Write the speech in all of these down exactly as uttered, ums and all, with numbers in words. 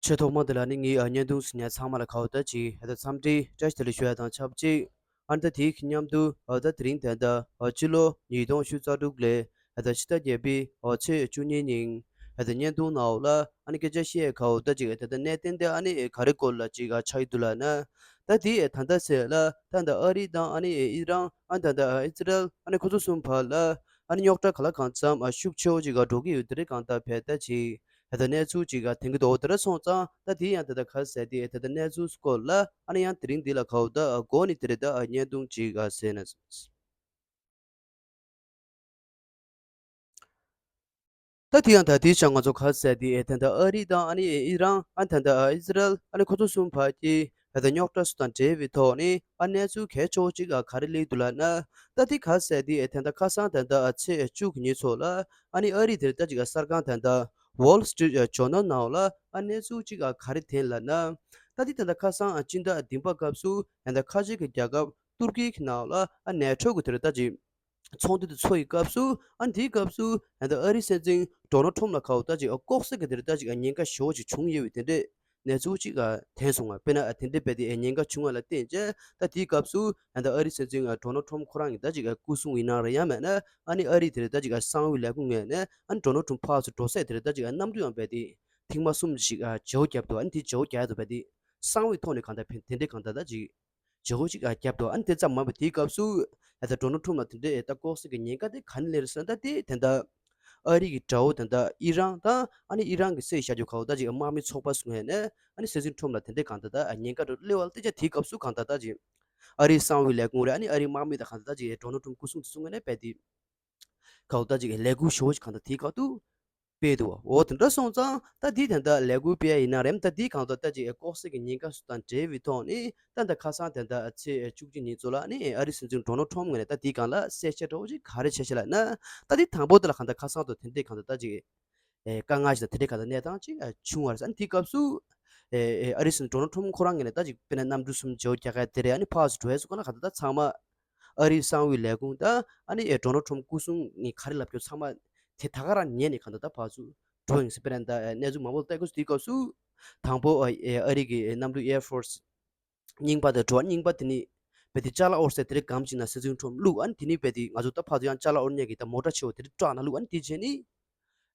ཆེས་ཐོག་མ་དེ་ལ་ནི་ངའི་ཨ་བརྙན་ཐུང་གཟིགས་མཁན་ཚང་མ་ལ་ཁ་བ་ད་ཅིག་ཨ་ད་འཚམས་འདྲི་བཀྲ་ཤིས་བདེ་ལེགས་ཞུ་ཡ་དང་ཆབས་ཅིག་ཨ་ད་དེའི་མཉམ་དུ་ཨ་ད་དེ་རིང་ད་ལྟ་ཨ་སྤྱི་ལོ་ཉིས་སྟོང་ཉི་ཤུ་རྩ་དྲུག་ལོའི་ཨ་ད་ཕྱི་ཟླ་བརྒྱད་པའི་ཨ་ཚེས་བཅུ་གཉིས་ཉིན་ཨ་ད་བརྙན་ཐུང་ནང་ལ་ཨ་ནི་སྐད་ཆ་བཤད་ཁ་བ་ད་ཅིག་ཨ་ད་ད་གནད་དོན་དེ་ཨ་ནི་ག་རེ་སྐོར་ལ་ཅིག་ཨ་ཆགས་ཡི་འདུག་ལབ་ན། ད་དེ་ཨ་ད་ད་ཟེར་ལ་ད་ད་ཨ་རི་དང་ཨ་ནི་ཨི་རན་ཨ་ད་ད་ཨི་སི་རལ་ཨ་ནི་ཁོ་ཚོ་གསུམ་བར་ལ་ཨ་ནི་རྙོག་དྲ་ག་ལ་གང་འཚམ་ཨ་ཤུགས་ཆེ་བོ་ཅིག་ཨ་འགྲོ་གི་ཡོད་དེ་རེད། གང་ལྟར་བས་ད་ཅིག་ད་ལྟ་གནས་ཚུལ་ཅིག་ག་ཐོན་གྱི་འདུག་དེ་འདྲ་སོང་ཙང་ད་དེ་ཡང་ད་ལྟ་ག་ཟེར་དེ་ད་ལྟ་གནས་ཚུལ་སྐོར་ལ་ཨ་ནི་ཡང་དེ་རིང་འདི་ལ་གའོ་ད་འགོ་ནས་དེ་རེད། ད་བརྙན་ཐུང་ཅིག་ག་ཟེར་ན། ད་དེ་ཡང་ད་དེའི་ཆ་ང་ཚོ་ག་ཟེར་དེ་ད་ལྟ་ཨ་རི་དང་ཨ་ནི་ཨི་རན་ཨ་ད་ལྟ་ཨི་སི་རལ་ཨ་ནི་ཁོ་ཚོ་གསུམ་བར་གྱི་ད་ལྟ་རྙོག་དྲ་སོགས་དང་འབྲེལ་བའི་ཐོག་ནས་ཨ་གནས་ཚུལ་གལ་ཆེ་བོ་ཅིག་ག་ག་རེ་སླེབས་འདུག་ལབ་ན། ད་དེ་ག་ཟེར་དེ་ད་ལྟ་ཁ་སང་ད་ལྟ་ཨ་ཚེས་བཅུ་གི་ཉིན་ཚོ་ལ་ཨ་ནི་ཨ་རི་དེར་ད་ཅིག་གསར་ཁང་ད་ལྟ་Wall Street Journal ནང་ལ་ཨ་གནས་ཚུལ་ཅིག་ག་ག་རེ་ཐོན་ལབ་ན། ད་དེ་ད་ལྟ་ཁ་སང་ཨ་སྤྱི་ཟླ་བདུན་པ་སྐབས་སུ་ད་ལྟ་ཁ་ཆེ་གི་རྒྱལ་ཁབ་ཏུར་ཀི་གི་ནང་ལ་ཨ་ནེ་ཊོ་གི་དེར་ད་ཅིག་ཚོགས་འདུ་དེ་ཚོགས་ཡི་སྐབས་སུ་ཨ་དེའི་སྐབས་སུ་ད་ལྟ་ཨ་རི་སྲིད་འཛིན་ཌོ་ནལ་ཊམ་ལ་ཁ་བ་ད་ཅིག་ཨ་ལྐོག་ཟ་གི་དེར་ད་ཅིག་ཨ་ཉེན་ཁ་ཞེ་བོ་ཅིག་བྱུང་ཡོད་པའི་དེ་འདྲས་གནས་ཚུལ་ཅིག་ཨ་ཐོན་སོང་བ། དཔེར་ན་ཨ་དེ་འདྲས་རྦད་དེ་ཨ་ཉེན་ཁ་བྱུང་བ་ལ་བརྟེན་བྱས་ད་དེའི་སྐབས་སུ་ད་ལྟ་ཨ་རི་སྲིད་འཛིན་ཨ་ཌོ་ནལ་ཊམ་ཁོ་རང་གི་ད་ཅིག་ཨ་སྐུ་སྲུང་ཡིན་ན་རེད། ཡང་མེད་ན་ཨ་ནི་ཨ་རི་དེར་ད་ཅིག་ཨ་གསང་བའི་ལས་ཁུངས་ངོས་ནས་ཨ་ནི་ཌོ་ནལ་ཊམ་ཕར་ཚུར་འགྲོ་སའི་དེར་ད་ཅིག་ཨ་གནམ་གྲུ་ཡང་རྦད་དེ་ཐེངས་མ་གསུམ་ཅིག་ཨ་བརྗེ་བོ་བརྒྱབ་འདུག་ཨ་ནི་དེ་བརྗེ་བོ་བརྒྱབ་འདུག་རྦད་དེ་གསང་བའི་ཐོག་ནས་གང་ལྟར་ཕན་དེ་འདྲས་གང་ལྟར་ད་ཅིག་བརྗེ་བོ་ཅིག་ཨ་བརྒྱབ་འདུག་ཨ་ནི་དེ་ཙམ་མ་ཡིན་པར་དེའི་སྐབས་སུ་ཨ་ད་ཌོ་ནལ་ཊམ་ལ་དེ་འདྲས་ཨེ་ད་ལྐོག་ཟ་གི་ཉེན་ཁ་དེ་ག་ནས་སླེབས་རེད་ཟེར་ན། ད་དེ་ད་ལྟ་ཨ་རི་གི་དགྲ་བོ་ད་ལྟ་ཨི་རན་དང་ཨ་ནི་ཨི་རན་གི་སྲིད་བཞག་རྒྱུ་ཁ་བོ་ད་ཅིག་དམག་མི་ཚོགས་པ་སུ་ངོས་ནས་ཨ་ནི་སྲིད་འཛིན་ཊམ་ལ་དེ་འདྲས་གང་ལྟར་ད་ཉེན་ཁ་འགྲོ་སླེབས་པ་ལ་བལྟས་ཙང་དེའི་སྐབས་སུ་གང་ལྟར་ད་ཅིག་ཨ་རིའི་གསང་བའི་ལས་ཁུངས་རེད། ཨ་ནི་ཨ་རིའི་དམག་མི་དང་གང་ལྟར་ད་ཅིག་ཌོ་ནལ་ཊམ་སྐུ་སྲུང་དེ་ཚོ་ངོས་ནས་རྦད་དེ་ཁ་བོ་ད་ཅིག་ལས་འགུལ་ཞེ་བོ་ཅིག་གང་ལྟར་དེའི་སྐབས་སུ་སྤེལ་འདུག་བ། འོ་དེ་འདྲ་སོང་ཙང་ད་འདི་ད་ལྟ་ལས་འགུལ་སྤེལ་ཡ་ཡིན་ན་རེད། ད་འདི་གང་ལྟར་ད་ཅིག་ལྐོག་ཟ་གི་ཉེན་ཁ་སོགས་དང་འབྲེལ་བའི་ཐོག་ནས་ད་ལྟ་ཁ་སང་ད་ལྟ་ཚེས་བཅུ་གཅིག་ཉིན་ཚོ་ལ་ནི་ཨ་རི་སྲིད་འཛིན་ཌོ་ནལ་ཊམ་ངོས་ནས་ད་འདི་སྒང་ལ་གསལ་བཤད་འདྲ་བོ་ཅིག་ག་རེ་བྱས་ཤག་ལབ་ན། ད་འདི་དང་པོ་དེ་ལ་གང་ལྟར་ཁ་སང་དུ་དེ་འདྲས་གང་ལྟར་ད་ཅིག་ཨེ་དཀའ་ངལ་ཞིག་དང་དེ་འདྲས་གང་ལྟར་གནས་སྟངས་ཅིག་ཨ་བྱུང་བ་རེད། ཨ་ནི་དེའི་སྐབས་སུ་ཨེ་ཨེ་ཨ་རི་སྲིད་འཛིན་ཌོ་ནལ་ཊམ་ཁོ་རང་ངོས་ནས་ད་ཅིག་དཔེར་ན་གནམ་གྲུ་གསུམ་བརྗེ་བོ་རྒྱག་ག་དེ་རེད། ཨ་ནི་ཕར་ཚུར་འགྲོ་ཡ་སོགས་གང་ལ་གང་ལྟར་ཚང་མ་ཨ་རིའི་གསང་བའི་ལས་ཁུངས་དང་ཨ་ནི་ཨེ་ཌོ་ནལ་ཊམ་སྐུ་སྲུང་གིས་ག་རེ་ལབ་རྒྱུ་ཚང་མ་དེ་ད་ག་རང་ཉན་ནས་གང་ལྟར་ད་ཕར་ཚུར་འགྲོ་ཡིན་ཟེར། དཔེར་ན་ད་གནས་ཚུལ་མང་པོ་ལ་ལྟ་དགོས་སུ་དེའི་སྐབས་སུ་དང་པོ་ཨ་ཨེ་ཨ་རི་གི་གནམ་གྲུ་ཨེར་ཕོར་སི་རྙིང་པ་དང་འགྲོ་བ་རྙིང་པ་དེ་ནི་རྦད་དེ་ཅ་ལག་དབོར་སའི་དེ་རིང་སྒམ་ཅིག་ནང་སྲིད་འཛིན་ཊམ་བླུགས། ཨ་ནི་དེ་ནི་རྦད་དེ་ང་ཚོ་ད་ཕར་ཚུར་ཡང་ཅ་ལག་དབོར་མཁན་གྱི་ད་མོ་ཊ་ཆེ་བ་དེ་རིང་བཀྲག་ནས་བླུགས། ཨ་ནི་དེ་བྱས་ནི།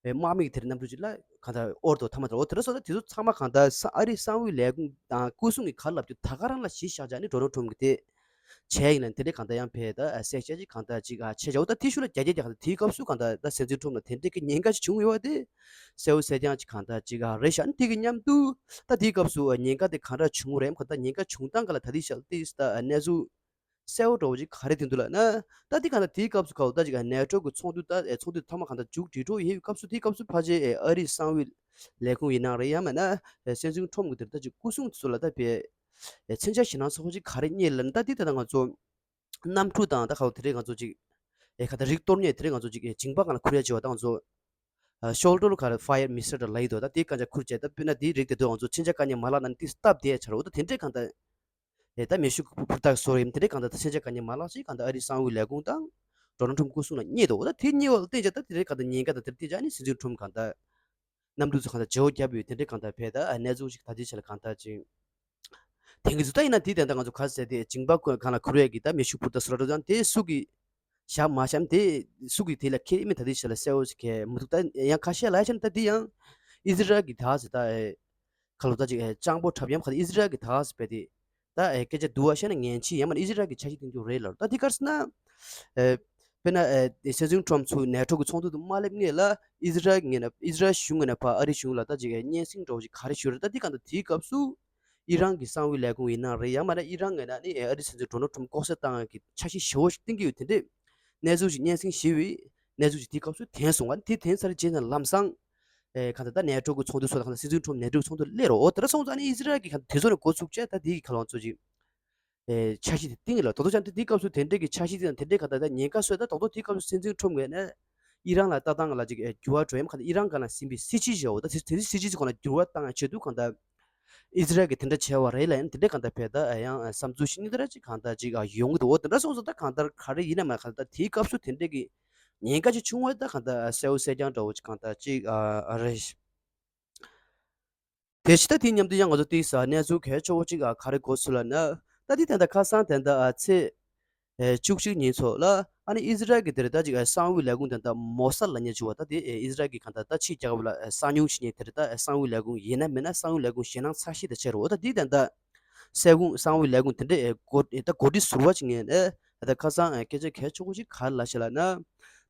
ཨེ་དམག་མི་གི་དེར་གནམ་གྲུ་ཅིག་ལ་གང་ལྟར་དབོར་དུ་ཐ་མ་དེར་འོ་དེ་འདྲ་སོང་ཙང་དེ་ཚོ་ཚང་མ་གང་ལྟར་ས་ཨ་རིའི་གསང་བའི་ལས་ཁུངས་དང་སྐུ་སྲུང་གིས་ག་རེ་ལབ་རྒྱུ་ད་ག་རང་ལ་གཞི་བཞག་བྱས་ནས་ཌོ་ནལ་ཊམ་གྱིས་དེ་བྱས་ཡིན་ལ་དེ་འདྲའི་གང་ལྟར་ཡང་ཕེ་ད་གསལ་བཤད་ཅིག་གང་ལྟར་ཅིག་ཨ་བྱས་བྱའོ། ད་དེ་ཤུགས་ལ་རྒྱ་རྒྱ་རྒྱ་གང་ལྟར་དེའི་སྐབས་སུ་གང་ལྟར་ད་སྲིད་འཛིན་ཊམ་ལ་དེ་འདྲའི་གི་ཉེན་ཁ་ཅིག་བྱུང་ཡོད་པ་དེ་གསལ་བོ་གསལ་རྐྱང་ཅིག་གང་ལྟར་ཅིག་ཨ་རེད་ཤག་ཨ་ནི་དེ་གི་མཉམ་དུ་ད་དེའི་སྐབས་སུ་ཉེན་ཁ་དེ་གང་འདྲ་བྱུང་རེད། གང་ལྟར་ཉེན་ཁ་བྱུང་སྟངས་ག་ལ་ད་དེ་ཤག་ཏིས་ད་གནས་ཚུལ་གསལ་བོ་འདྲ་བོ་ཅིག་ག་རེ་དེ་འདུག་ལབ་ན། ད་འདི་གང་ལྟར་དེའི་སྐབས་སུ་ག་བ་ད་ཅིག་ནེ་ཊོ་གི་ཚོགས་འདུ་ད་ཨེ་ཚོགས་འདུ་ཐ་མ་གང་ལྟར་མཇུག་སྒྲིལ་འགྲོ་ཡི་སྐབས་སུ་དེའི་སྐབས་སུ་ཕལ་ཆེར་ཨེ་ཨ་རིའི་གསང་བའི་ལས་ཁུངས་ཡིན་ན་རེད། ཡང་མིན་ན་ཨེ་སྲིད་འཛིན་ཊམ་གི་དེར་ད་ཅིག་སྐུ་སྲུང་དེ་ཚོ་ལ་ད་ཕེ་ཨེ་མཚོན་ཆ་ཞེད་སྣང་ཚ་པོ་ཅིག་ག་རེ་རྙེད་ལབ་ན། ད་འདི་ད་ལྟ་ང་ཚོ་གནམ་གྲུ་དང་ད་ག་བ་དེ་རིང་ང་ཚོ་ཅིག་ཨེ་ག་ད་རིགས་གཏོར་མཁན་དེ་རིང་ང་ཚོ་ཅིག་ཨེ་མཇིང་པ་སྒང་ལ་ཁུར་ཡ་བྱེད་པ་ད་ང་ཚོ་ཨ་ཤོལ་ཌར་ག་རེ་ཕ་ཡར་མི་སི་ལ་ལབ་ཡི་འདུག་ད་དེའི་སྒང་ཅིག་ཁུར་བྱས་ད་དཔེར་ན་དེའི་རིགས་དེ་ཚོ་ང་ཚོ་མཚོན་ཆ་ག་ནས་མ་བརླག་ན་ནི་དེ་སྟབས་བདེ་ཆགས་རེད། འོ་ད་དེ་འདྲས་གང་ལྟར། ཨེ་ད་མེ་ཤུགས་འཕུར་མདའ་བཟོ་རེད་དེ་འདྲས་གང་ལྟར་ད་མཚོན་ཆ་ག་ནས་མ་བརླག་ཅིག་གང་ལྟར་ཨ་རིའི་གསང་བའི་ལས་ཁུངས་དང་ཌོ་ནལ་ཊམ་སྐུ་སྲུང་ལ་རྙེད་འདུག་འོ་ད་དེ་རྙེད་པ་ལ་བརྟེན་བྱས་ད་དེ་འདྲས་གང་ལྟར་ཉེན་ཁ་དང་དེར་བརྟེན་བྱས་ཨ་ནི་སྲིད་འཛིན་ཊམ་གང་ལྟར་གནམ་གྲུ་ཚོ་གང་ལྟར་བརྗེ་བོ་བརྒྱབ་ཡོད། དེ་འདྲས་གང་ལྟར་བས་ད་ཨ་གནས་ཚུལ་ཞིག་ད་དེ་ཆ་ལ་གང་ལྟར་ཅིག་དེང་གི་ཚོ་ད་ཡིན་ན་དེ་དེ་འདྲ་ང་ཚོ་ག་ཟེར་དེ་མཇིང་པ་སྒང་ལ་ཁུར་ཡས་ཀྱི་ད་མེ་ཤུགས་འཕུར་མདའ་བཟོ་འདྲ་ཡང་དེ་སུ་གི་བཞག་མ་བཞག་དེ་སུ་གི་དེ་ལ་ཁྱེར་ཡིན་མིན་ད་དེ་ཆ་ལ་གསལ་བོ་ཞིག་གས་མི་འདུག་ད་ཡང་ཁ་ཤས་ལ་ཡ་ཆ་ན་ད་དེ་ཡང་ཨི་ཟི་རལ་གི་ད་ཟེར་ད་ཨེ་ཁ་ལོ་ད་ཅིག་ཨེ་སྤྱང་པོ་འཁྲབ་ཡམ་ཁ་ཨི་ཟི་རལ་གི་ད་ཟེར་བས་དེ། ད་ཨེ་སྐད་ཆ་བསྡུ་བ་བཤད་ན་ངན་ཕྱི་ཡ་མ་ཨི་ཟི་རལ་གི་འཆར་གཞི་སྟེང་དུ་རེད་ལ། ད་དེ་གར་སོང་ན། ཨེ་དཔེར་ན་ཨེ་སྲིད་འཛིན་ཊམ་ཚོ་ནེ་ཊོ་གི་ཚོགས་འདུ་དུ་མ་སླེབས་སྔོན་ལ་ཨི་ཟི་རལ་གི་ངོས་ནས་ཨི་ཟི་རལ་གཞུང་ངོས་ནས་ཕར་ཨ་རི་གཞུང་ལ་ད་ཅིག་ཨེ་སྙན་སེང་འདྲ་བོ་ཞིག་ག་རེ་ཞུས་རེད། ད་དེ་གང་ལྟར་དེའི་སྐབས་སུ་ཨི་རན་གི་གསང་བའི་ལས་ཁུངས་ཡིན་ན་རེད། ཡང་མ་ན་ཨི་རན་ངོས་ནས་ནི་ཨེ་ཨ་རི་སྲིད་འཛིན་ཌོ་ནལ་ཊམ་ལྐོག་ཟ་བཏང་གི་འཆར་གཞི་ཞེ་བོ་ཞིག་བཏིང་གི་ཡོད། དེ་འདྲས་གནས་ཚུལ་ཞིག་སྙན་སེང་ཞུས་པའི་གནས་ཚུལ་ཞིག་དེའི་སྐབས་སུ་ཐོན་སོང་བ། དེ་ཐོན་ཚར་རྗེས་ནས་ལམ་སང་། ཨེ་གང་ལྟར་ད་ནེ་ཊོ་གི་ཚོགས་འདུ་སོགས་དང་སྲིད་འཛིན་ཊམ་ནེ་ཊོ་གི་ཚོགས་འདུ་སླེབས་རོགས། དེ་འདྲ་སོང་ཙང་ནི་ཨི་ཟི་རལ་གྱི་གང་དེ་ཚོ་ནས་འགོ་ཚུགས་བྱས་ད་དེ་གི་ཁ་ལོང་ཚོ་ཅིག་ཨེ་འཆར་གཞི་དེ་བཏིང་གི་ལ། ད་དུང་ཀྱང་དེ་དེའི་སྐབས་སུ་དེ་འདྲས་ཀྱི་འཆར་གཞི་དེ་དང་དེ་འདྲས་གང་ལྟར་ད་ཉེན་ཁ་བཟོས་ད་ད་དུང་དེའི་སྐབས་སུ་སྲིད་འཛིན་ཊམ་ངོས་ནས་ཨི་རན་ལ་ལྟ་སྟངས་ལ་ཅིག་ཨེ་འགྱུར་བ་འགྲོ་ཡ་མ་གང་ལྟར་ཨི་རན་སྒང་ལ་ཟིན་པའི་སྲིད་བྱུས་ཞིག་ཡོད། ད་དེ་དེ་སྲིད་བྱུས་ཀྱི་སྒང་ལ་འགྱུར་བ་བཏང་ཡ་ཆེད་དུ་གང་ལྟར་ཨི་ཟི་རལ་གྱིས་དེ་འདྲ་བྱས་པ་རེད་ལབ་ཡ་ནི་དེ་འདྲས་གང་ལྟར་བས་ད་ཨེ་ཡང་ཨེ་བསམ་ཚུལ་ཞིག་ནི་དེ་འདྲ་ཅིག་གང་ལྟར་ཅིག་ཨ་ཡོང་གི་འདུག་འོ་དེ་འདྲ་སོང་ཙང་ད་གང་ལྟར་ག་རེ་ཡིན་ན་མ་གང་ལྟར་དེའི་སྐབས་སུ་དེ་འདྲས་ཀྱི་ཉེན་ཁ་ཅིག་བྱུང་བ་ད་གང་ལྟར་གསལ་བོ་གསལ་རྐྱང་འདྲ་བོ་ཅིག་གང་ལྟར་ཅིག་ཨ་རེད། དེ་བཞིན་ད་དེའི་མཉམ་དུ་ཡང་ང་ཚོ་དེའི་ས་གནས་ཚུལ་གལ་ཆེ་བོ་གཅིག་ག་རེ་གོ་ཚུལ་ལབ་ན། ད་དེ་ད་ལྟ་ཁ་སང་ད་ལྟ་ཚེས་བཅུ་གཅིག་ཉིན་ཚོ་ལ་ཨ་ནི་ཨི་ཟི་རལ་གྱི་དེ་རེད་ད་ཅིག་གསང་བའི་ལས་ཁུངས་ད་ལྟ་མོ་སཱད་ལབ་མཁན་ཅིག་པ། ད་དེ་ཨི་ཟི་རལ་གྱི་གང་ལྟར་ད་ཕྱི་རྒྱལ་ཁབ་ལ་གསང་མྱུལ་བྱེད་མཁན་དེ་རེད། ད་གསང་བའི་ལས་ཁུངས་ཡིན་ན་མིན་ན་གསང་བའི་ལས་ཁུངས་ཞེད་སྣང་ཚ་ཤོས་དེ་ཆགས་རེད། འོ་ད་དེ་ད་ལྟ་གསང་ཁུངས་གསང་བའི་ལས་ཁུངས་དེ་འདྲས་གོ་ད་གོ་སྒྲིག་ཟུར་པ་ཅིག་ངེས་ནས་ད་ལྟ་ཁ་སང་སྐད་ཆ་གལ་ཆེ་བོ་ཅིག་ག་རེ་ལབ་ཤག་ལབ་ན།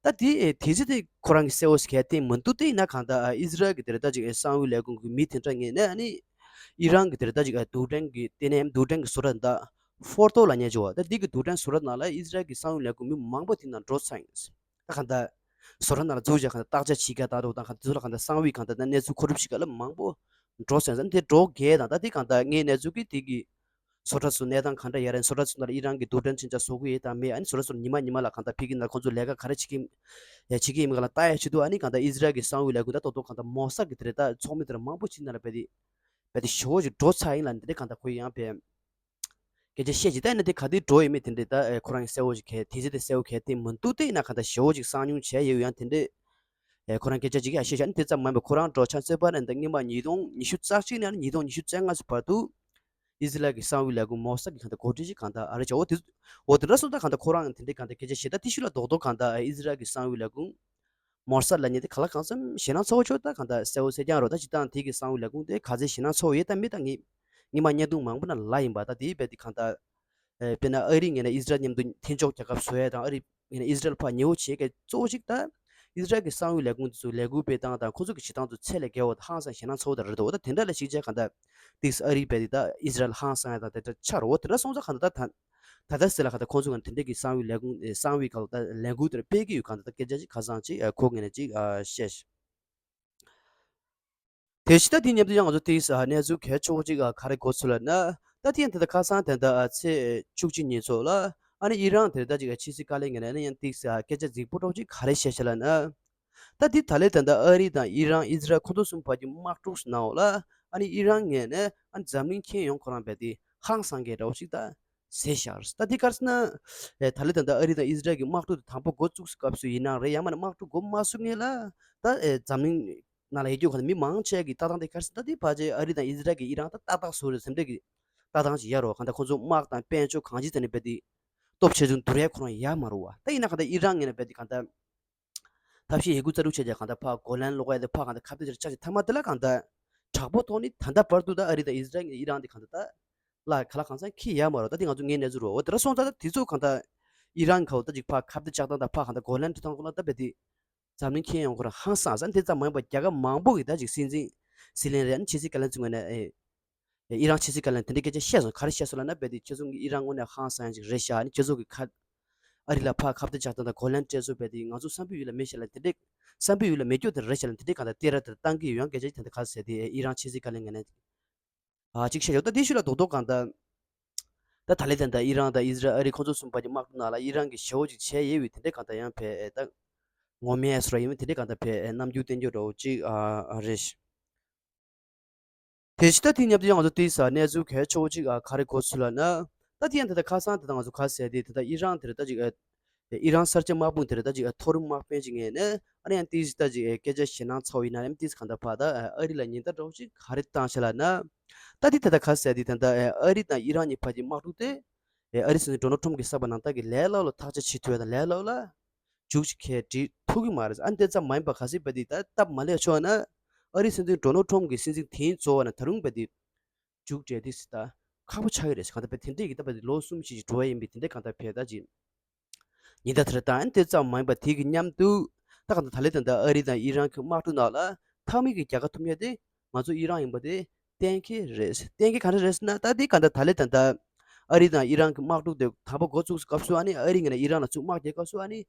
ད་དེ་དེ་ཚེ་དེ་ཁོ་རང་གི་གསལ་བོ་ཞིག་གལ་ཏེ་མི་འདུག་དེ་ཡིན་ན་གང་ལྟར་ཨི་ཟི་རལ་གྱི་དེ་རེད་ད་ཅིག་གསང་བའི་ལས་ཁུངས་ཀྱི་མི་དེ་འདྲ་ངེས་ནས་ཨ་ནི་ཨི་རན་གྱི་དེ་རེད་ད་ཅིག་རྡུལ་ཕྲན་གྱི་ལྟེ་གནས་རྡུལ་ཕྲན་གྱི་བཟོ་གྲྭ་ད་ཧྥོར་ཏོ་ལབ་མཁན་ཅིག་པ། ད་འདི་གི་རྡུལ་ཕྲན་བཟོ་གྲྭ་ནང་ལ་ཨི་ཟི་རལ་གྱི་གསང་བའི་ལས་ཁུངས་མི་མང་པོ་དེ་ནང་འགྲོ་ཚར་ཡིན། ད་གང་ལྟར་བཟོ་གྲྭ་ནང་ལ་འཛུལ་བྱས་གང་ལྟར་བརྟག་དཔྱད་བྱེད་མཁན་དང་འགྲོ་དང་གང་ལྟར་དེ་ཚོ་ལ་གང་ལྟར་གསང་བའི་གང་ལྟར་གནས་ཚུལ་མཁོ་སྒྲུབ་བྱེད་མཁན་ལ་མང་པོ་འགྲོ་ཚར་ཡིན། ད་དེ་འགྲོ་རྒྱུ་དང་ད་དེ་གང་ལྟར་ངའི་གནས་ཚུལ་གྱི་དེ་གི་བཟོ་གྲྭ་ཚོ་གནས་སྟངས་གང་འདྲ་ཡོད་རེད། བཟོ་གྲྭ་ཚོ་ནང་ལ་ཨི་རན་གྱི་རྡུལ་ཕྲན་ཅི་འདྲ་བཟོ་གི་ཡོད་དང་མེད། ཨ་ནི་བཟོ་གྲྭ་ཚོ་ཉི་མ་ཉི་མ་ལ་གང་ལྟར་ཕ་གི་ནང་ཁོང་ཚོ་ལས་ཀ་ག་རེ་བྱེད་ཀྱི་ཡ་བྱེད་ཀྱི་ཡིན་མིན་གང་ལ་ལྟ་ཡ་ཆེད་དུ་ཨ་ནི་གང་ལྟར་ཨི་ཟི་རལ་གྱི་གསང་བའི་ལས་ཁུངས་ད་ཏོག་ཏོག་གང་ལྟར་མོ་སཱད་ཀྱི་དེ་རེད་ད་ཚོགས་མི་དེ་ར་མང་པོ་ཅིག་ནང་ལ་བས་དེ་བས་དེ་ཞེ་པོ་ཅིག་འགྲོ་ཚར་ཡིན་ལབ་ནས་དེ་གང་ལྟར་ཁོ་ཡང་བས་སྐད་ཆ་བཤད་ཅིག་ད་ཡིན་ན་དེ་ག་དུས་འགྲོ་ཡོད་མེད་དེ་འདྲས་ད་ཁོ་རང་གི་གསལ་བོ་ཅིག་གལ་དེ་ཚེ་དེ་གསལ་བོ་གལ་ཏེ་མི་འདུག་དེ་ཡིན་ན་གང་ལྟར་ཞེ་པོ་ཅིག་གསང་མྱུལ་བྱས་ཡོད་ཡང་དེ་འདྲས། ཨེ་ཁོ་རང་སྐད་ཆ་ཅིག་ཡང་བཤད་ཤག་ཨ་ནི་དེ་ཙམ་མ་ཡིན་པར་ཁོ་རང་འགྲོ་ཆ་ཚོད་པ་ནས་ད་སྔོན་མ་ཉིས་སྟོང་ཉི་ཤུ་རྩ་གཅིག་ནས་ཉིས་སྟོང་ཉི་ཤུ་རྩ་ལྔ་ཚོ་བར་དུ་ཨི་ཟི་རལ་གྱི་གསང་བའི་ལས་ཁུངས་མོ་སཱད་ཀྱི་གང་ལྟར་གོ་སྒྲིག་ཅིག་གང་ལྟར་ཨ་རེ་བྱ་འོ་དེ་འོ་དེ་འདྲ་སོང་ད་གང་ལྟར་ཁོ་རང་དེ་འདྲའི་གང་ལྟར་སྐད་ཆ་བཤད་ད་དེ་ཤུལ་ལ་རྡོག་རྡོག་གང་ལྟར་ཨི་ཟི་རལ་གྱི་གསང་བའི་ལས་ཁུངས་མོ་སཱད་ལབ་མཁན་དེ་ག་ལ་གང་འཚམ་ཞེད་སྣང་ཚ་བོ་ཆོད་ད་གང་ལྟར་གསལ་བོ་གསལ་རྐྱང་རོ། ད་སྤྱིར་བཏང་དེ་གི་གསང་བའི་ལས་ཁུངས་དེ་ག་ཚད་ཞེད་སྣང་ཚ་བོ་ཡོད་ད་མེད་ད་ངས་སྔོན་མ་བརྙན་ཐུང་མང་པོ་ནང་ལ་ལབ་ཡིན་པ། ད་དེའི་རྦད་དེ་གང་ལྟར་ཨེ་དཔེར་ན་ཨ་རི་ངོས་ནས་ཨི་ཟི་རལ་མཉམ་དུ་མཐུན་ཕྱོགས་རྒྱལ་ཁབ་བཟོ་ཡས་དང་ཨ་རི་ངོས་ནས་ཨི་ཟི་རལ་ཕར་ཉེ་བོ་བྱེད་མཁན་གཙོ་བོ་གཅིག་ད་ཨི་ཟི་རལ་གྱི་གསང་བའི་ལས་ཁུངས་དེ་ཚོ་ལས་འགུལ་སྤེལ་སྟངས་དང་ཁོ་ཚོ་གི་བྱེད་སྟངས་ཚོ་ཚད་ལས་བརྒལ་བ་དང་ཧང་སང་ཞེད་སྣང་ཚ་བོ་དང་རེད་འདུག་འོ་ད་དེ་འདྲ་ལ་གཞིགས་བྱས་གང་ལྟར་ཏིག་ཨ་རི་རྦད་དེ་ད་ཨི་ཟི་རལ་ཧང་སང་ཡ་དང་དེ་འདྲ་ཆགས་རེད། འོ་དེ་འདྲ་སོང་ཙང་གང་ལྟར་ད་ད་ལྟ་ཟེར་ལ་གང་ལྟར་ཁོང་ཚོ་གི་དེ་འདྲ་གི་གསང་བའི་ལས་ཁུངས་གསང་བའི་སྐབས་ད་ལས་འགུལ་དེ་འདྲ་སྤེལ་གྱི་ཡོད། གང་ལྟར་ད་སྐད་ཆ་ཅིག་ཁ་སང་ཅིག་ཁོ་ངོས་ནས་ཅིག་བཤད། དེ་བཞིན་ད་དེའི་མཉམ་དུ་ཡང་ང་ཚོ་ཏིག་གནས་ཚུལ་གལ་ཆེ་བོ་ཅིག་ག་རེ་གོ་ཚུལ་ལབ་ན། ད་དེ་ཡང་དེ་ལྟར་ཁ་སང་དེ་འདྲ་ཚེས་བཅུ་གཅིག་ཉིན་ཚོ་ལ་ཨ་ནི་ཨི་རན་དེ་ད་ཅིག་ཕྱི་སྲིད་བཀའ་བློན་ངོས་ནས་ཨ་ནི་ཡང་ཏིག་སྐད་ཆ་རྫིག་པོ་འདྲ་བོ་ཅིག་ག་རེ་བཤད་ཤག་ལབ་ན། ད་དེ་ད་ལོའི་དེ་འདྲ་ཨ་རི་དང་ཨི་རན་ཨི་ཟི་རལ་ཁོ་ཚོ་གསུམ་བར་གྱི་དམག་འཁྲུག་ནང་ལ་ཨ་ནི་ཨི་རན་ངོས་ནས་ཨ་ནི་འཛམ་གླིང་ཁྱོན་ཡོངས་ཁོ་རང་རྦད་དེ་ཧང་སང་གི་འདྲ་བོ་ཅིག་ད་ཟེར་ཤག་ད་དེ་ག་རེ་ཟེར་ན། ཨེ་ད་ལོའི་དེ་འདྲ་ཨ་རི་དང་ཨི་ཟི་རལ་གྱི་དམག་འཁྲུག་དེ་དང་པོ་འགོ་བཙུགས་སྐབས་སུ་ཡིན་ན་རེད། ཡང་མིན་ན་དམག་འཁྲུག་འགོ་མ་ཚུགས་སྔོན་ལ་ད་ཨེ་འཛམ་གླིང་ནང་ལ་ཡོད་རྒྱུ་ག་ལ་མི་མང་ཆེ་གི་ལྟ་སྟངས་དེ་ག་རེ་ཟེར་ན། ད་དེ་ཕལ་ཆེར་ཨ་རི་དང་ཨི་ཟི་རལ་གྱི་ཨི་རན་ད་ཏག་ཏག་བཟོ་རེད་བསམ་འདྲ་གི་ལྟ་སྟངས་ཅིག་ཡོད་རེད་བ། གང་ལྟར་ཁོང་ཚོ་དམག་དང་དཔལ་འབྱོར་གང་ཅིའི་ཐད་ནས་རྦད་དེ་སྟོབས་ཆེ་ཆུང་བསྡུར་ཡས་ཁོ་རང་ཡོད་མ་རེད་བ། ད་ཡིན་ན་གང་ལྟར་ཨི་རན་ངོས་ནས་རྦད་དེ་གང་ལྟར་ཐབས་ཤེས་ཡི་གུ་རྩལ་སྤྲུགས་བྱས་རྗེས་གང་ལྟར་ཕར་གོ་ལན་སློག་ཡས་དེ་ཕར་གང་ལྟར་ཁ་གཏད་བྱས་ཆགས་ཀྱི་མཐའ་མ་དེ་ལ་གང་ལྟར་དྲག་པོ་ཐོག་ནས་ད་ལྟ་བར་དུ་ད་ཨ་རི་དང་ཨི་ཟི་རལ་ཨི་རན་དེ་གང་ལྟར་ད་ལ་ག་ལ་གང་འཚམ་འཁྱེར་ཡོད་མ་རེད། ད་དེ་ང་ཚོ་ངའི་གནས་ཚུལ་རོ། འོ་དེ་འདྲ་སོང་ཙང་ད་དེ་ཚོ་གང་ལྟར་ཨི་རན་ག་བ་ད་ཅིག་ཕར་ཁ་གཏད་བཅག་སྟངས་དང་ཕར་གང་ལྟར་གོ་ལན་སྤྲོད་སྟངས་ཁོ་ན་ད་རྦད་དེ་འཛམ་གླིང་ཁྱོན་ཡོངས་ཁོ་རང་ཧང་སངས་ས། དེ་ཙམ་མ་ཡིན་པར་རྒྱལ་ཁབ་མང་པོ་གི་ད་ཅིག་སྲིད་འཛིན་ཟི་ལིང་རེད། ཨ་ནི་ཕྱི་སྲིད་བཀའ་བློན་ཚོའི་ངོས་ནས་ཨེ། ཨི་རན་ཕྱི་སྲིད་བཀའ་བློན་དེ་འདྲའི་སྐད་ཆ་བཤད་སོང་། ག་རེ་བཤད་སོང་ལབ་ན་རྦད་དེ་ཁྱེད་ཚོ་གི་ཨི་རན་དངོས་གནས་ཧང་སངས་ཡ་ཅིག་རེད་ཤག་ཨ་ནི་ཁྱེད་ཚོ་གི་ཁ་ཨ་རི་ལ་ཕར་ཁ་གཏད་བཅག་སྟངས་དང་གོ་ལན་སྤྲད་སོང་རྦད་དེ་ང་ཚོ་བསམ་པའི་ཡུལ་ལ་མེད་ཤག་ལབ་དེ་འདྲའི་བསམ་པའི་ཡུལ་ལ་མེད་རྒྱུ་དེ་རེད་ཤག་ལབ་དེ་འདྲའི་གང་ལྟར་བསྟན་ར་དེར་བཏང་གི་ཡོད། ཡང་སྐད་ཆ་དེ་འདྲ་ག་ཟེར་དེ་ཨི་རན་ཕྱི་སྲིད་བཀའ་བློན་ངོས་ནས་ཨ་ཅིག་བཤད་ཡོད། ད་དེ་ཤུལ་ལ་རྡོག་རྡོག་གང་ལྟར་ད་ད་ལོའི་དེ་འདྲ་ཨི་རན་དང་ཨི་ཟི་རལ་ཨ་རི་ཁོང་ཚོ་གསུམ་བར་གྱི་དམག་འཁྲུག་ནང་ལ་ཨི་རན་གྱིས་ཞེ་པོ་ཅིག་བྱས་ཡོད་པའི་དེ་འདྲའི་གང་ལྟར་ཡང་བས་ད་ངོ་མས་སོ་ར་ཡིན་པའི་དེ་འདྲའི་གང་ལྟར་བས་རྣམ་འགྱུར་བསྟན་རྒྱུ་འདྲ་བོ་ཅིག་ཨ་རེད། དེ་བཞིན་ད་དེ་མཉམ་དུ་ཡང་ང་ཚོ་དེའི་ས་གནས་ཚུལ་གལ་ཆེ་བོ་ཅིག་ཨ་ག་རེ་གོ་ཚུལ་ལབ་ན། ད་དེ་ཡང་དེ་ལྟར་ཁ་སང་དེ་ལྟར་ང་ཚོ་ག་ཟེར་དེ་དེ་ལྟར་ཨི་རན་དེ་ལྟར་ད་ཅིག་ཨ་ཨི་རན་གསར་བརྗེ་དམག་དཔུང་དེ་ལྟར་ད་ཅིག་ཨ་མཐོ་རིམ་དམག་དཔོན་ཅིག་ངོས་ནས་ཨ་ནི་ཡང་ཏིས་ད་ཅིག་ཨ་སྐད་ཆ་ཞེད་སྣང་ཚ་བོ་ཡིན་ན་ཡང་ཏིས་གང་ལྟར་ཕར་ད་ཨ་རི་ལ་ཉེན་བརྡ་འདྲ་བོ་ཅིག་ག་རེ་བཏང་ཤག་ལབ་ན། ད་དེ་དེ་ལྟར་ག་ཟེར་དེ་དེ་ལྟར་ཨ་རི་དང་ཨི་རན་གཉིས་བར་གྱི་དམག་འཁྲུག་དེ་ཨ་རི་སྲིད་འཛིན་ཌོ་ནལ་ཊམ་གྱིས་བསགས་པ་ནང་ལྟར་གྱི་ལས་སླ་པོ་ལ་ཐག་གཅོད་བྱེད་ཐུབ་ཡ་དང་ལས་སླ་པོ་ལ། མཇུག་ཅིག་གས་སྒྲིལ་ཐུབ་ཀྱི་མ་རེད། ཨ་ནི་དེ་ཙམ་མ་ཡིན་པ་གལ་སྲིད་རྦད་དེ་ད་སྟབས་མ་ལེགས་བྱུང་བ་ན། ཨ་རིའི་སྲིད་འཛིན་ཌོ་ནལ་ཊམ་གྱི་སྲིད་འཛིན་དེའི་རྩ་བ་ནས་ད་རུང་རྦད་དེ་མཇུག་སྒྲིལ་དུས་སུ་ད་ཁག་པོ་ཆགས་ཀྱི་རེད་ཟེར། གང་ལྟར་རྦད་དེ་འདྲས་ཀྱི་ད་རྦད་དེ་ལོ་གསུམ་ཞིག་ཅིག་འགྲོ་བ་ཡིན་པས་དེ་འདྲས་གང་ལྟར་བས་ད་ཅིག་ཉེན་བརྡ་དེ་འདྲ་བཏང་། ཨ་ནི་དེ་ཙམ་མ་ཡིན་པ་དེ་གི་མཉམ་དུ་ད་གང་ལྟར་ད་ལོའི་ད་ལྟ་ཨ་རི་དང་ཨི་རན་གྱི་དམག་འཁྲུག་ནང་ལ་མཐའ་མའི་གི་རྒྱལ་ཁ་ཐོབ་མཁན་དེ་ང་ཚོ་ཨི་རན་ཡིན་པ་དེ་གཏན་འཁེལ་རེད། གཏན་འཁེལ་ག་འདྲ་རེད་ཟེར་ན། ད་དེ་གང་ལྟར་ད་ལོའི་ད་ལྟ་ཨ་རི་དང་ཨི་རན་གྱི་དམག་འཁྲུག་དེ་དང་པོ་འགོ་བཙུགས་སྐབས་སུ་ཨ་ནི་ཨ་རི་ངོས་ནས་ཨི་རན་ལ་ཚུར་དམག་རྒྱག་སྐབས་སུ་ཨ་ནི་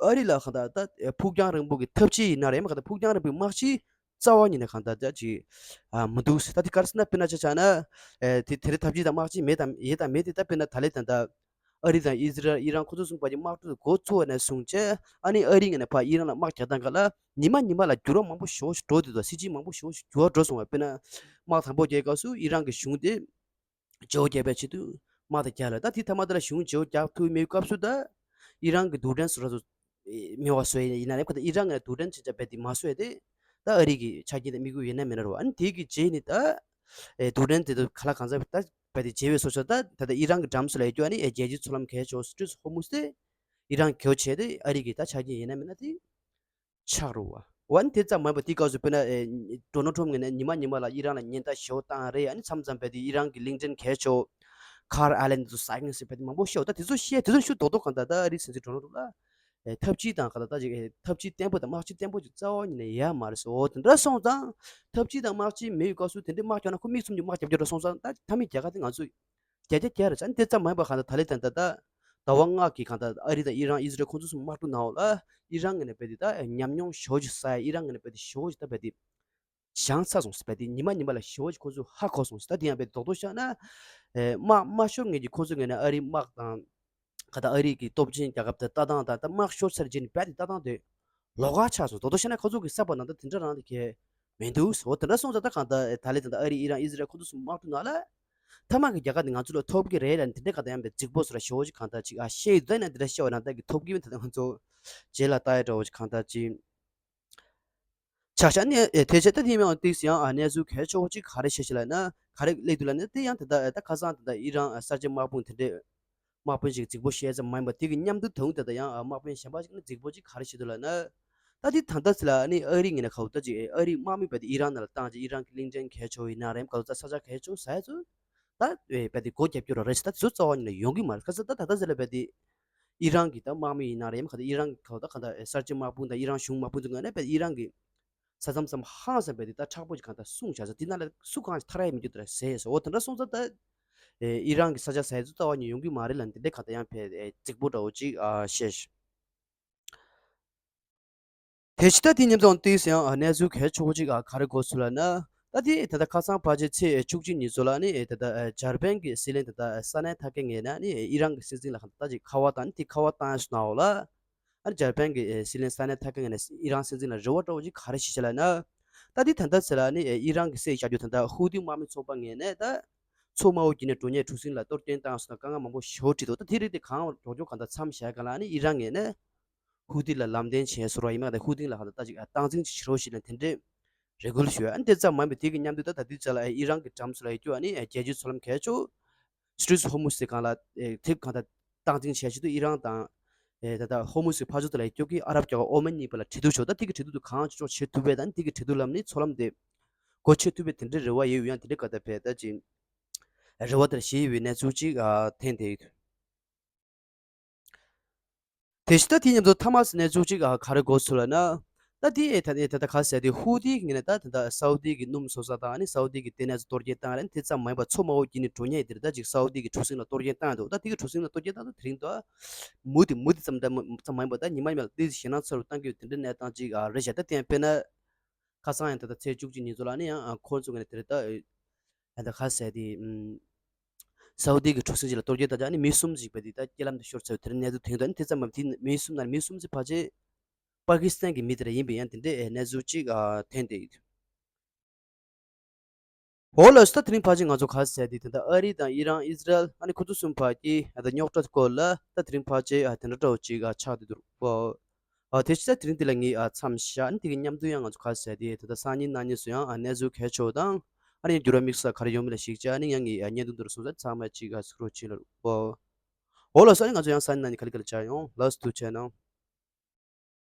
ཨ་རི་ལ་གང་ལྟར་ད་ཕུགས་རྒྱང་རིང་པོ་གི་འཐབ་ཇུས་ཡིན་ན་རེད། མ་གང་ལྟར་ཕུགས་རྒྱང་རིང་པོའི་དམག་ཇུས་རྩ་བ་ཉིད་ནས་གང་ལྟར་ད་ཅིག་ཨ་མི་འདུག་ཟེར། ད་དེ་ག་རེ་ཟེར་ན་དཔེར་ན་ཆ་བཞག་ན་ཨེ་དེ་དེ་རིང་འཐབ་ཇུས་དང་དམག་ཇུས་མེད་དམ་ཡོད་དམ་མེད་དེ། ད་དཔེར་ན་ད་ལོའི་ད་ལྟ་ཨ་རི་དང་ཨི་ཟི་རལ་ཨི་རན་ཁོ་ཚོ་གསུམ་བར་གྱི་དམག་འཁྲུག་འགོ་ཚུགས་པ་ནས་བཟུང་བྱས་ཨ་ནི་ཨ་རི་ངོས་ནས་ཕར་ཨི་རན་ལ་དམག་རྒྱག་སྟངས་སྒང་ལ་ཉི་མ་ཉི་མ་ལ་འགྱུར་བ་མང་པོ་ཞེ་པོ་ཞིག་འགྲོ་བསྡད་འདུག་སྲིད་བྱུས་མང་པོ་ཞེ་པོ་ཞིག་འགྱུར་བ་འགྲོ་སོང་བ། དཔེར་ན་དམག་དང་པོ་རྒྱག་སྐབས་སུ་ཨི་རན་གྱི་གཞུང་དེ་བརྗེ་པོ་རྒྱག་པའི་ཆེད་དུ་དམག་དེ་རྒྱག་ལ། ད་དེ་ཐ་མ་དེ་ལ་གཞུང་བརྗེ་པོ་རྒྱག་ཐུབ་མེད་སྐབས་སུ་ད་ཨི་རན་གྱི་རྡུལ་ཕྲན་བཟོ་གྲྭ་ཚོ་མེད་པ་བཟོ་ཡ་ཡིན་ན་རེད། ཁོ་ད་ཨི་རན་གྱི་རྡུལ་ཕྲན་ཆེ་ཆ་རྦད་དེ་མ་བཟོ་ཡ་དེ་ད་ ཨ་རི་གི་ཆ་རྐྱེན་དེ་དམིགས་ཡུལ་ཡིན་ན་མིན་ན་རེད་བ། ཨ་ནི་དེ་གི་རྗེས་ནི་ད་ཨེ་དུས་དྲན་དེ་ཚོ་ག་ལ་གང་འཚམ་ད་བས་དེ་བརྗེ་བའི་སོ་སོ་ད་ད་ལྟ་ཨི་རན་གི་འགྲམ་སུ་ལ་ཡོད་རྒྱུ་ཨ་ནི་ཨེ་རྒྱལ་སྤྱིའི་མཚོ་ལམ་གལ་ཆེ་བ་སི་ཊྲེཊ་ཧོར་མུ་ཛི་དེ་ཨི་རན་གི་གལ་ཆེ་དེ་ཨ་རི་གི་ད་ཆ་རྐྱེན་ཡིན་ན་མིན་ན་དེ་ཆགས་རུ་བ། འོ་ཨ་ནི་དེ་ཙམ་མ་ཡིན་པ་དེའི་སྐབས་སུ་དཔེར་ན་ཨེ་ཌོ་ནལ་ཊམ་ངོས་ནས་ཉི་མ་ཉི་མ་ལ་ཨི་རན་ལ་ཉེན་བརྡ་ཞེ་པོ་བཏང་རེད། ཨ་ནི་མཚམས་མཚམས་བས་དེ་ཨི་རན་གི་གླིང་ཕྲན་གལ་ཆེ་བ་ཁར་ཨའི་ལན་དུ་ཟ་ངེས་སུ་བས་དེ་མང་པོ་བཤད། འོ་ད་དེ་ཚོ་བཤད་དེ་ཚོ་ཤུ་རྡོག་རྡོག་གང་ལྟར་ད་ཨ་རིའི་སྲིད་འཛིན་ཌོ་ནལ་ཊམ་ལ། ཨེ་འཐབ་ཇུས་དང་ག་ད་ལྟ་ཅིག་ཨེ་འཐབ་ཇུས་བརྟན་པོ་དང་དམག་ཇུས་བརྟན་པོ་ཅིག་རྩ་བ་ཉིད་ནས་ཡོད་མ་རེད་ཟེར། འོ་དེ་འདྲ་སོང་ཙང་འཐབ་ཇུས་དང་དམག་ཇུས་མེད་པའི་སྐབས་སུ་དེ་འདྲའི་དམག་རྒྱག་ན་ཁོ་མིག་བཙུམ་གྱི་དམག་རྒྱབ་རྒྱུ་འདྲ་སོང་ཙང་ད་མཐའ་མའི་རྒྱལ་ཁ་དེ་ང་ཚོ་རྒྱལ་རྒྱལ་རྒྱལ་རེད་ཟེར། ཨ་ནི་དེ་ཙམ་མ་ཡིན་པར་གང་ལྟར་ད་ལན་ད་ད་ཟླ་བ་ལྔ་གི་གང་ལྟར་ཨ་རི་དང་ཨི་རན་ཨི་ཟི་རལ་ཁོང་ཚོ་གསུམ་དམག་འཁྲུག་གནང་འོག་ལ་ཨི་རན་ངོས་ནས་བས་དེ་ད་ཉམས་མྱོང་ཞེ་པོ་ཅིག་བསགས་ཡ། ཨི་རན་ངོས་ནས་བས་དེ་ཞེ་པོ་ཅིག་ད་བས་དེ་བཞེངས་ཚར་སོང་ཟེར། བས་དེ་ཉི་མ་ཉི་མ་ལ་ཞེ་པོ་ཅིག་ཁོ་ཚོས་ཧ་གོ་སོང་ཟེར། ད་དེ་ཡང་བས་དེ་རྡོག་རྡོག་བཤད་ན་ཨེ་དམག་མ་ཤོར་ངེས་ཀྱི་ཁོ་ཚོ་ངོས་ནས་ཨ་རིའི་དམག་དང་ག་ད་ཨ་རི་གི་སྟོབས་ཆེན་རྒྱལ་ཁབ་དེ་ལྟ་སྟངས་དང་ད་དམག་ཤོར་ཚར་རྗེས་ནས་རྦད་དེ་ལྟ་སྟངས་དེ་ལོགས་ཀ་ཆགས་སོང་། རྡོག་རྡོག་བཤད་ན་ཁོ་ཚོ་གི་ས་བབ་ནང་ད་དེ་འདྲ་རང་དེ་གས་མི་འདུག་ཟེར། འོ་དེ་འདྲ་སོང་ཙང་ད་གང་ལྟར་ད་ལན་ད་ད་ཨ་རི་ཨི་རན་ཨི་ཟི་རལ་ཁོ་ཚོ་གསུམ་དམག་འཁྲུག་ནང་ལ་མཐའ་མ་གི་རྒྱལ་ཁ་དེ་ང་ཚོ་ལ་ཐོབ་ཀྱི་རེད་ལབ་ནས་དེ་འདྲ་གང་ལྟར་ཡང་བས་རྫིག་པོ་ཟེར་ཞེ་པོ་ཅིག་གང་ལྟར་ཅིག་ཨ་བཤད་ཡོད། ད་ནས་དེ་འདྲ་བཤད་པ་ན་ད་གི་ཐོབ་ཀྱི་མིན། ད་ང་ཚོ་རྗེས་ལ་ལྟ་ཡ་འདྲ་བོ་ཅིག་གང་ལྟར་ཅིག་ཆ་བཞག་ནས་ཨེ་དེ་བྱས་ད་དེ་མིན་ཏིག་ཡང་ཨ་གནས་ཚུལ་གལ་ཆེ་བོ་གཅིག་ག་རེ་བཤད་ཤེས་ལབ་ན་ག་རེ་སླེབས་འདུག་ལབ་ན། དེ་ཡང་ད་ལྟ་ད་ཁ་སང་ད་ལྟ་ཨི་རན་གསར་བརྗེ་དམག་དཔུང་དེ་འདྲས་དམག་དཔོན་ཞིག་རྫིག་པོ་བཤད་ཙམ་མ་ཡིན་པ་དེ་གི་མཉམ་དུ་ད་དུང་ད་ལྟ་ཡང་དམག་དཔོན་གཞན་པ་ཞིག་ནི་རྫིག་པོ་གཅིག་ག་རེ་བཤད་འདུག་ལབ་ན། ད་དེ་ད་ལྟ་ཚེ་ལ་ནི་ཨ་རི་ངོས་ནས་ག་བོ་ད་ཅིག་ཨ་རིའི་དམག་མི་བས་དེ་ཨི་རན་ནང་ལ་བཏང་ཅིག་ཨི་རན་གི་གླིང་ཕྲན་གལ་ཆེ་བོ་ཡིན་ན་རེམ་ག་ཚོད་ས་ཆ་གལ་ཆེ་བོ་ཟ་ཡ་ཚོ་ད་བས་དེ་སྒོ་རྒྱབ་རྒྱུ་ར་རེད་ཟེར། ད་དེ་ཚོ་རྩ་བ་ཉིད་ནས་ཡོང་གི་མ་རེད། ཁ་སང་ད་ད་ལྟ་ཚེ་ལ་བས་དེ་ཨི་རན་གི་ད་དམག་མི་ཡིན་ན་རེམ་ག་ད་ཨི་རན་གི་ག་བོ་ད་ག་ད་གསར་བརྗེ་དམག་དཔུང་དང་ཨི་རན་གཞུང་དམག་དཔུང་ཚོ་ངོས་ནས་བས་ཨི་རན་གི་ས་མཚམས་མཚམས་ཧང་སང་བས་དེ་ད་མཁྲེགས་པོ་ཅིག་གང་ལྟར་སྲུང་བྱ་ས་དེ་ནང་ལ་སུ་གང་ཞིག་ཐར་ཡ་མི་འདུག་ད་ར་ཟེར་ཟེར། འོ་དེ་འདྲ་སོང་ཙང་ད་ཨེ་ཨི་རན་གྱི་ས་ཆ་ཟ་ཡ་ཚོ་རྩ་བ་ཉིད་ཡོང་གི་མ་རེད་ལབ་ནས་དེ་འདྲའི་གང་ལྟར་ཡང་བས་ཨེ་རྫིག་པོ་འདྲ་བོ་ཅིག་ཨ་བཤད། དེ་ཕྱི་ད་དེ་མཉམ་དུ་ཏིག་ཡང་ཨ་གནས་ཚུལ་གལ་ཆེ་བོ་ཅིག་ཨ་ག་རེ་གོ་སོང་ལབ་ན། ད་དེ་ད་ལྟ་ཁ་སང་ཕལ་ཆེར་ཚེས་བཅུ་གཅིག་ཉིན་ཚོ་ལ་ནི་ཨེ་ད་ལྟ་ཨེ་འཇར་པན་གྱི་སྲིད་བློན་ད་ལྟ་ཨེ་ས་ནན་ཐ་ཀེ་ངོས་ནས་ནི་ཨེ་ཨི་རན་གྱི་སྲིད་འཛིན་ལ་གང་ལྟར་ཅིག་ཁ་པར་བཏང་ནི་དེ་ཁ་པར་བཏང་ཡ་སོང་ན་འོ་ལ། ཨ་ནི་འཇར་པན་གྱི་ཨེ་སྲིད་བློན་ས་ནན་ཐ་ཀེ་ངོས་ནས་ཨི་རན་སྲིད་འཛིན་ལ་རེ་བ་འདྲ་བོ་ཅིག་ག་རེ་ཞིག་བྱས་ལབ་ན། ད་དེ་ད་ལྟ་ཚེ་ལ་ནི་ཨེ་ཨི་རན་གྱི་སྲིད་བཞག་རྒྱུ་ད་ལྟ་ཧུ་ཏི་དམག་མི་ཚོགས་པ་ངོས་ནས་ད་མཚོ་དམར་པོ་བརྒྱུད་ནས་འགྲོ་མཁན་གྲུ་གཟིངས་ལ་གཏོར་སྐྱོན་བཏང་སོང་ན་དཀའ་ངལ་མང་པོ་ཞེ་པོ་འཕྲད་འདུག་ད་དེ་རིགས་དེ་གང་མགྱོགས་མགྱོགས་གང་ལྟར་མཚམས་བཞག་ག་ལ་ནི་ཨི་རན་ངོས་ནས་ཧུ་ཏི་ལ་ལམ་སྟོན་བྱས་སོང་ར་ཡིན་མ་ག་ད་ཧུ་ཏི་ལ་གང་ལྟར་ད་ཅིག་ཨ་སྟངས་འཛིན་ཅིག་བྱེད་རོགས་ཞེས་ནས་དེ་འདྲས་རེ་སྐུལ་ཞུས། ཨ་ནི་དེ་ཙམ་མ་ཡིན་པའི་དེ་གི་མཉམ་དུ་ད་ད་དུས་ཚོད་ལ་ཨི་རན་གྱི་འགྲམ་སུ་ལ་ཡོད་རྒྱུ་ཨ་ནི་རྒྱལ་སྤྱིའི་མཚོ་ལམ་གལ་ཆེ་བོ་སི་ཊྲེཊ་ཧོར་མུ་ཛི་དེ་གང་ལ་ཨེ་དེ་གང་ལྟར་སྟངས་འཛིན་བྱས་བཞིན་དུ་ཨི་རན་དང་ཨེ་ད་ལྟ་ཧོར་མུ་ཛི་ཕར་ཕྱོགས་དེ་ལ་ཡོད་རྒྱུ་གི་ཨ་རབ་རྒྱལ་ཁབ་ཨོ་མན་གཉིས་བར་ལ་འབྲེལ་གཏུག་བྱས། ད་དེ་གི་འབྲེལ་གཏུག་དེ་གང་མགྱོགས་བྱེད་ཐུབ་པའི་ད་ནི་དེ་གི་འབྲེལ་གཏུག་ལམ་ནི་མཚོ་ལམ་དེ་སྒོ་ཕྱེ་ཐུབ་པའི་དེ་འདྲའི་རེ་བ་ཡོད་ཡང་དེ་འདྲའི་ག་ད་བས་ད་ཅིག་རེ་བ་དེར་བཞེས་ཡོད་པའི་གནས་ཚུལ་ཅིག་ཨ་ཐོན་བསྡད་ཡོད། དེ་བཞིན་ད་དེ་མཉམ་དུ་ཐ་མ་སི་གནས་ཚུལ་གཅིག་ཨ་ག་རེ་གོ་སོང་ལབ་ན། ད་དེ་ད་ནི་ད་ལྟ་ག་ཟེར་དེ་ཧུ་ཏི་གི་ངོས་ནས་ད་ད་ལྟ་སའུ་དི་གི་སྣུམ་བཟོ་ས་དང་ཨ་ནི་སའུ་དི་གི་ལྟེ་གནས་ཚོ་གཏོར་སྐྱོན་བཏང་རེད། དེ་ཙམ་མ་ཡིན་པར་མཚོ་དམར་པོ་བརྒྱུད་ནས་འགྲོ་མཁན་དེར་ད་ཅིག་སའུ་དི་གི་གྲུ་གཟིངས་ལ་གཏོར་སྐྱོན་བཏང་འདུག་ད་དེ་གི་གྲུ་གཟིངས་ལ་གཏོར་སྐྱོན་བཏང་དུས་དེ་རིང་དུ་མུ་དེ་མུ་དེ་ཙམ་ད་ཙམ་མ་ཡིན་པར་ད་ཉི་མ་ཉི་མ་ལ་ཏོག་ཙམ་ཞེད་སྣང་ཚ་རུ་བཏང་གི་ཡོད། དེ་འདྲའི་གནས་སྟངས་ཅིག་ཨ་རེད་བཞག་ད་དེ་ཡང་དཔེར་ན། ཁ་སང་ཡང་ད་ལྟ་ཚེས་བཅུ་གཅིག་ཉིན་ཚོ་ལ་ནི་ཡང་ཨ་ཁོང་ཚོ་ངོས་ནས་དེ་རེད་ད། ཨ་ད་ག་ཟེར་དེ་ཨམ་སའུ་དི་གི་གྲུ་གཟིངས་ཅིག་ལ་གཏོར་སྐྱོན་བཏང་རྗེས་ནི་མི་གསུམ་ཞིག་བས་དེ་ད་རྐྱེན་ལམ་དུ་ཤོར་ཚར་བའི་དེ་རིང་གནས་ཚུལ་ཐོན་འདུག་ཨ་ནི་དེ་ཙམ་མ་དེ་མི་གསུམ་ནང་མི་གསུམ་ཅིག་ཕལ་ཆེར་པ་ཀི་སི་ཐན་གྱི་མི་དེ་རེད། ཡིན་པས་ཡང་དེ་འདྲའི་ཨེ་གནས་ཚུལ་ཅིག་ཨ་ཐོན་བསྡད་ཡོད། འོ་ལགས་སོ། ད་དེ་རིང་ཕལ་ཆེར་ང་ཚོ་ག་ཟེར་དེ་དེ་ད་ཨ་རི་དང་ཨི་རན་ཨི་ཟི་རལ་ཨ་ནི་ཁོ་ཚོ་གསུམ་བར་གྱི་ཨ་ད་རྙོག་དྲ་སྐོར་ལ་ད་དེ་རིང་ཕལ་ཆེར་ཨ་དེ་འདྲ་འདྲ་བོ་ཅིག་ཨ་ཆགས་བསྡད་འདུག་ཨ་དེ་ཕྱི་ད་དེ་རིང་འདི་ལ་ངས་ཨ་མཚམས་བཞག་ཨ་ནི་དེ་གི་མཉམ་དུ་ཡང་ང་ཚོ་ག་ཟེར་དེ་ད་ད་སང་ཉིན་གནངས་ཉིན་སུ་ཡང་ཨ་གནས་ཚུལ་གལ་ཆེ་བ་དང་ཨ་ནི་འགྱུར་བ་དམིགས་བསལ་ག་རེ་ཡོང་མིན་ལ་གཞིགས་བྱས་ཨ་ནི་ཡང་ངས་ཨ་བརྙན་ཐུང་འདི་ལ་སོང་ཙང་ཚང་མས་ཅིག་ཨ་གཟིགས་རོགས་བྱེད་ལ། ཨོ་ལགས་སོ། ཨ་ནི་ང་ཚོ་ཡང་སང་ཉིན་གནངས་ཉིན་ག་ལེ་ག་ལེ་མཇལ་ཡོང་། ལགས་སོ། ཐུགས་རྗེ་གནང་།